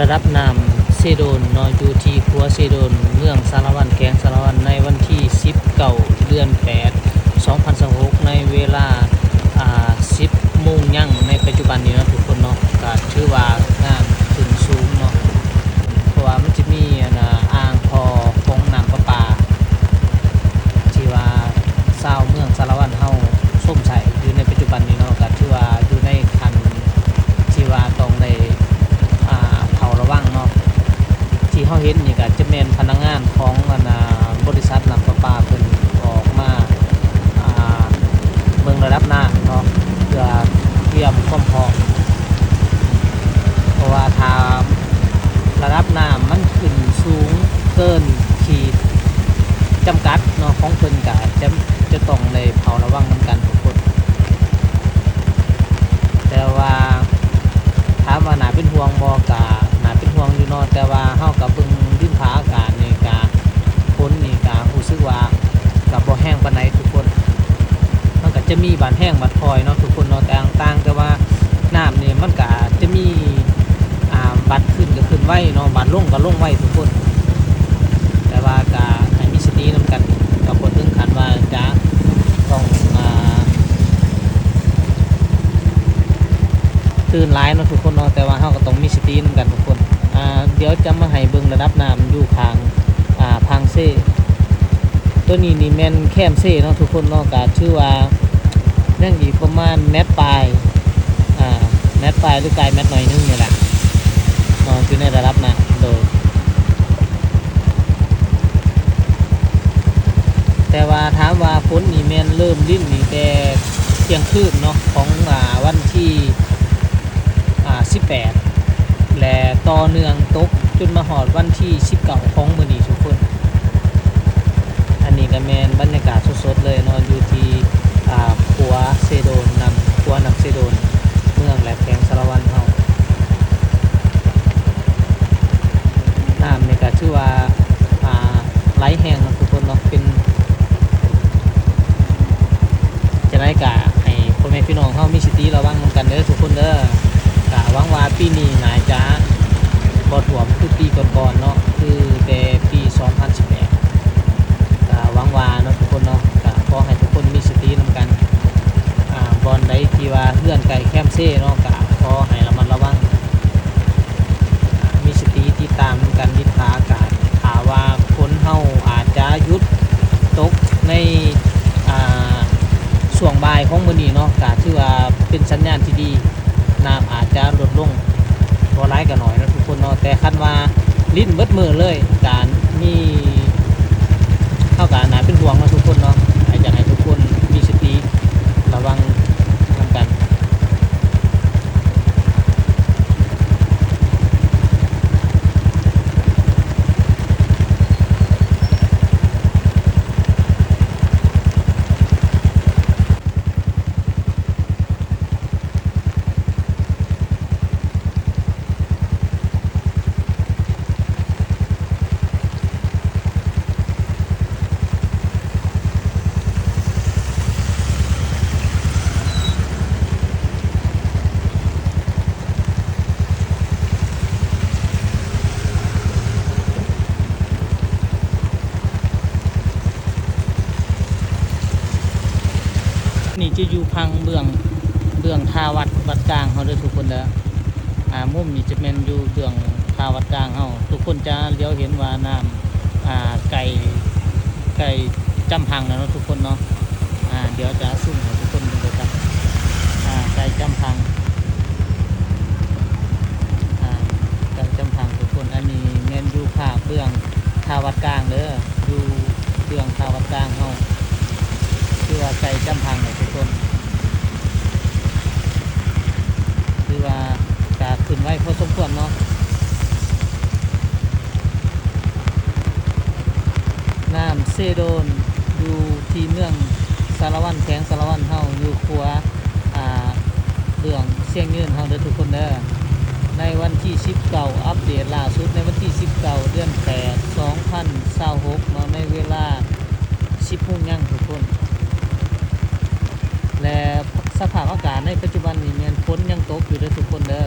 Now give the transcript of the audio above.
ລະດັບນ້ຳເຊໂດນເນາະ ຢູ່ທີ່ຂົວເຊໂດນ ເມືອງສາລະວັນ ແຂວງສາລະວັນ ໃນວັນທີສິບເກົ້າ ເດືອນແປດ ສອງພັນຊາວຫົກ ໃນເວລາ ອ່າ ສິບໂມງຍັງໃນປັດຈຸບັນນີ້ເນາະທຸກຄົນເນາະ ກະຖືວ່ານ້ຳຂຶ້ນສູງເນາະ ເພາະວ່າມັນຈະມີ ອັນ ອ່າ ອ່າງທໍ່ຂອງນ້ຳປະປາ ທີ່ວ່າຊາວເມືອງສາລະວັນເຮົາຊົມໃຊ້ຢູ່ໃນປັດຈຸບັນນີ້ເນາະ ກະຖືວ່າຢູ່ໃນຂັ້ນທີ່ວ່າຕ້ອງໄດ້ ອ່າ ເຝົ້າລະວັງເນາະ ທີ່ເຮົາເຫັນນີ້ກະຈະແມ່ນພະນັກງານຂອງ ອັນ ອ່າ ບໍລິສັດນ້ຳປະປາເພິ່ນອອກມາ ອ່າ ເບິ່ງລະດັບນ້ຳເນາະ ເພື່ອກຽມຄວາມພ້ອມ ເພາະວ່າຖ້າລະດັບນ້ຳມັນຂຶ້ນສູງເກີນຂີດຈຳກັດເນາະ ຂອງເພິ່ນກະຈະ ຈະຕ້ອງໄດ້ເຝົ້າລະວັງນຳກັນທຸກຄົນ. ແຕ່ວ່າຖາມວ່າໜ້າເປັນຫ່ວງບໍ່? ກະໜ້າເປັນຫ່ວງຢູ່ເນາະ ແຕ່ວ່າເຮົາກະເບິ່ງດິນຟ້າອາກາດນີ້ກະ ຝົນນີ້ກະຮູ້ສຶກວ່າກະບໍ່ແຮງປານໃດທຸກຄົນ ມັນກະຈະມີບາດແຮງບາດຜ່ອຍເນາະທຸກຄົນເນາະ ຕ່າງ ຕ່າງແຕ່ວ່ານ້ຳນີ້ມັນກະຈະມີ ອ່າ ບາດຂຶ້ນກະຂຶ້ນໄວເນາະ ບາດລົງກະລົງໄວທຸກຄົນ ແຕ່ວ່າກະໃຫ້ມີສະຕິນຳກັນ ກະບໍ່ເຖິງຂັ້ນວ່າຈະຕ້ອງ ອ່າ ຕື່ນຫຼາຍເນາະທຸກຄົນເນາະ ແຕ່ວ່າເຮົາກະຕ້ອງມີສະຕິນຳກັນທຸກຄົນ. ອ່າ ດຽວຈະມາໃຫ້ເບິ່ງລະດັບນ້ຳຢູ່ຂ້າງ ອ່າ ຝັ່ງເຊ ໂຕນີ້ນີ້ແມ່ນແຄມເຊເນາະທຸກຄົນເນາະ ກະຖືວ່າຍັງອີກປະມານແມັດປາຍ ອ່າ ແມັດປາຍ ຫຼື ກາຍແມັດໜ້ອຍໜຶ່ງນີ້ແຫຼະເນາະ ຢູ່ໃນລະດັບນ້ຳ ໂດຍ ແຕ່ວ່າຖາມວ່າຝົນນີ້ແມ່ນເລີ່ມລິນນີ້ແຕ່ທ່ຽງຄືນເນາະ ຂອງ ອ່າ ວັນທີ ອ່າ ສິບແປດ ແລະ ຕໍ່ເນື່ອງຕົກຈົນມາຮອດວັນທີສິບເກົ້າຂອງມື້ນີ້ທຸກຄົນ. ອັນນີ້ກະແມ່ນບັນຍາກາດສົດໆເລີຍເນາະ ຢູ່ທີ່ ອ່າ ຂົວເຊໂດນ ນ້ຳ ຂົວນ້ຳເຊໂດນ ເມືອງ ແລະ ແຂວງສາລະວັນເຮົາ. ນ້ຳນີ້ກະຖືວ່າ ອ່າ ໄຫຼແຮງເນາະທຸກຄົນເນາະ ເປັນ ຈັ່ງໃດກະໃຫ້ພໍ່ແມ່ພີ່ນ້ອງເຮົາມີສະຕິລະວັງນຳກັນເດີທຸກຄົນເດີ. ກະຫວັງວ່າປີນີ້ໜ້າຈະບໍ່ຖ້ວມຄືປີກ່ອນໆເນາະ ຄືແຕ່ປີສອງພັນສິບແປດ ກະຫວັງວ່າເນາະທຸກຄົນເນາະ ກະຂໍໃຫ້ທຸກຄົນມີສະຕິນຳກັນ. ອ່າ ບ່ອນໃດທີ່ວ່າເຮືອນໃກ້ແຄມເຊເນາະ ກະຂໍໃຫ້ລະມັດລະວັງ ມີສະຕິຕິດຕາມນຳກັນ ດິນຟ້າອາກາດ ຖ້າວ່າຝົນເຮົາອາດຈະຢຸດຕົກໃນ ອ່າ ຊ່ວງບ່າຍຂອງມື້ນີ້ເນາະ ກະຖືວ່າເປັນສັນຍານທີ່ດີ ນ້ຳອາດຈະລົດລົງ ບໍ່ຫຼາຍກະໜ້ອຍເນາະທຸກຄົນເນາະ ແຕ່ຄັນວ່າລິນເບິດມື້ເລີຍ ກະມີ ເຮົາກະໜ້າເປັນຫ່ວງເນາະທຸກຄົນເນາະ ໃຫ້ ຢາກໃຫ້ທຸກຄົນມີສະຕິລະວັງນຳກັນ. ນີ້ຈະຢູ່ພັງເບື້ອງ ເບື້ອງທ່າວັດ ວັດກາງເຮົາເດີທຸກຄົນເດີ. ອ່າ ມຸມນີ້ຈະແມ່ນຢູ່ເບື້ອງທ່າວັດກາງເຮົາ ທຸກຄົນຈະຫຼຽວເຫັນວ່ານ້ຳ ອ່າ ໃກ້ ໃກ້ຈຳພັງແລ້ວເນາະທຸກຄົນເນາະ. ອ່າ ດຽວຈະຊູມໃຫ້ທຸກຄົນເບິ່ງເດີ ອ່າ ໃກ້ຈຳພັງ ອ່າ ໃກ້ຈຳພັງທຸກຄົນ. ອັນນີ້ແມ່ນຢູ່ພາກເບື້ອງທ່າວັດກາງເດີ ຢູ່ເບື້ອງທ່າວັດກາງເຮົາ ຖືວ່າໃກ້ຈຳພັງແລ້ວທຸກຄົນ. ຖືວ່າກະຂຶ້ນໄວພໍສົມຄວນເນາະ. ນ້ຳເຊໂດນ ຢູ່ທີ່ເມືອງສາລະວັນ ແຂວງສາລະວັນເຮົາ ຢູ່ຂົວ ອ່າ ເບື້ອງຊຽງຍືນເຮົາເດີທຸກຄົນເດີ. ໃນວັນທີສິບເກົ້າ ອັບເດດລ່າສຸດໃນວັນທີສິບເກົ້າ ເດືອນແປດ ສອງພັນຊາວຫົກເນາະ ໃນເວລາສິບໂມງຍັງທຸກຄົນ ແລະ ສະພາບອາກາດໃນປັດຈຸບັນນີ້ແມ່ນຝົນຍັງຕົກຢູ່ເດີທຸກຄົນເດີ.